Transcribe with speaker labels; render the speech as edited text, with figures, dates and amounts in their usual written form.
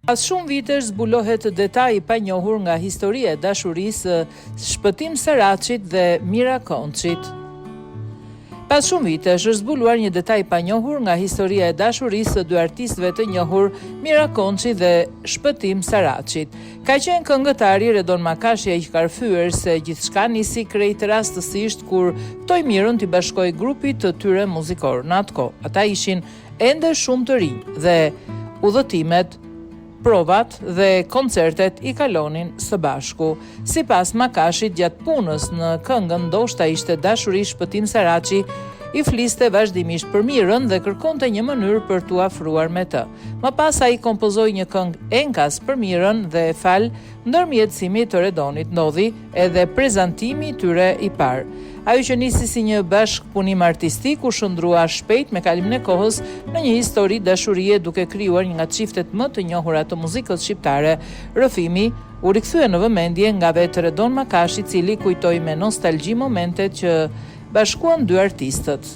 Speaker 1: Pas shumë vitesh zbulohet detaj i panjohur nga historia e dashurisë së Shpëtim Saraçit dhe Mira Konçit. Pas shumë vitesh është zbuluar një detaj i panjohur nga historia e dashurisë së dy artistëve të njohur Mira Konçi dhe Shpëtim Saraçit. Ka qenë këngëtari Redon Makashi ai që ka rrëfyer se gjithçka nisi krejt rastësisht kur ftoi Mirën t'i bashkohej grupit të tyre muzikor. Në atë kohë, ata ishin ende shumë të rinj dhe udhëtimet, provat dhe koncertet i kalonin së bashku. Sipas Makashit, gjatë punës në këngën Ndoshta ishte dashuri Shpëtim Saraçi i fliste vazhdimisht për Mirën dhe kërkonte një mënyrë për t'u afruar me të. Më pas ai kompozoi një këngë enkas për Mirën dhe falë Ndërmjetësimit të Redonit ndodhi edhe prezantimi i tyre i parë. Ajo që nisi si një bashkëpunim artistik u shndërrua shpejt me kalimin e kohës në një histori dashurie duke krijuar një nga çiftet më të njohura të muzikës shqiptare. Rrëfimi u rikthye në vëmendje nga vetë Redon Makashi i cili kujtoi me nostalgji momentet që bashkuan dy artistët.